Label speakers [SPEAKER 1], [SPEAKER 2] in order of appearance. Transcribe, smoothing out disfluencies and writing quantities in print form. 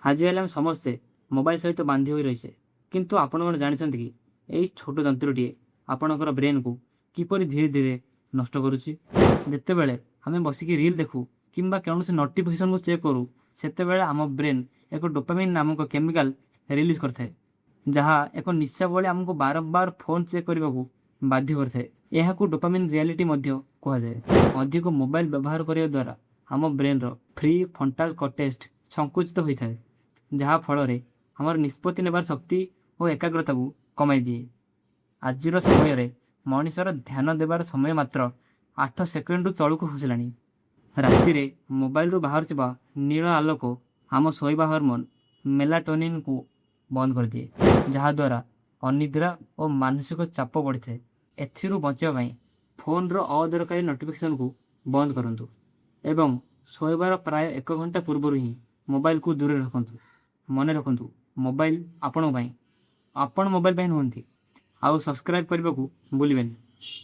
[SPEAKER 1] ଆଜିକାଲି ଆମେ ସମସ୍ତେ ମୋବାଇଲ ସହିତ ବାନ୍ଧି ହୋଇ ରହିଛେ, କିନ୍ତୁ ଆପଣ କ'ଣ ଜାଣିଛନ୍ତି କି ଏଇ ଛୋଟ ଯନ୍ତ୍ରଟିଏ ଆପଣଙ୍କର ବ୍ରେନ୍କୁ କିପରି ଧୀରେ ଧୀରେ ନଷ୍ଟ କରୁଛି? ଯେତେବେଳେ ଆମେ ବସିକି ରିଲ୍ ଦେଖୁ କିମ୍ବା କୌଣସି ନୋଟିଫିକେସନକୁ ଚେକ୍ କରୁ, ସେତେବେଳେ ଆମ ବ୍ରେନ୍ ଏକ ଡୋପାମିନ୍ ନାମକ କେମିକାଲ ରିଲିଜ୍ କରିଥାଏ, ଯାହା ଏକ ନିଶା ଭଳି ଆମକୁ ବାରମ୍ବାର ଫୋନ୍ ଚେକ୍ କରିବାକୁ ବାଧ୍ୟ କରିଥାଏ। ଏହାକୁ ଡୋପାମିନ୍ ରିଆଲିଟି ମଧ୍ୟ କୁହାଯାଏ। ଅଧିକ ମୋବାଇଲ ବ୍ୟବହାର କରିବା ଦ୍ୱାରା ଆମ ବ୍ରେନ୍ର ପ୍ରି ଫ୍ରଣ୍ଟାଲ କର୍ଟେକ୍ସ ସଂକୁଚିତ ହୋଇଥାଏ, ଯାହା ଫଳରେ ଆମର ନିଷ୍ପତ୍ତି ନେବାର ଶକ୍ତି ଓ ଏକାଗ୍ରତାକୁ କମାଇ ଦିଏ। ଆଜିର ସମୟରେ ମଣିଷର ଧ୍ୟାନ ଦେବାର ସମୟ ମାତ୍ର 8 ସେକେଣ୍ଡରୁ ତଳକୁ ଖସିଲାଣି। ରାତିରେ ମୋବାଇଲରୁ ବାହାରୁଥିବା ନୀଳ ଆଲୋକ ଆମ ଶୋଇବା ହରମୋନ୍ ମେଲାଟୋନିନ୍କୁ ବନ୍ଦ କରିଦିଏ, ଯାହାଦ୍ୱାରା ଅନିଦ୍ରା ଓ ମାନସିକ ଚାପ ବଢ଼ିଥାଏ। ଏଥିରୁ ବଞ୍ଚିବା ପାଇଁ ଫୋନ୍ର ଅଦରକାରୀ ନୋଟିଫିକେସନ୍କୁ ବନ୍ଦ କରନ୍ତୁ ଏବଂ ଶୋଇବାର ପ୍ରାୟ ଏକ ଘଣ୍ଟା ପୂର୍ବରୁ ହିଁ ମୋବାଇଲକୁ ଦୂରରେ ରଖନ୍ତୁ। ମନେ ରଖନ୍ତୁ, ମୋବାଇଲ ଆପଣଙ୍କ ପାଇଁ, ଆପଣ ମୋବାଇଲ ପାଇଁ ନୁହନ୍ତି। ଆଉ ସବସ୍କ୍ରାଇବ୍ କରିବାକୁ ଭୁଲିବେନି।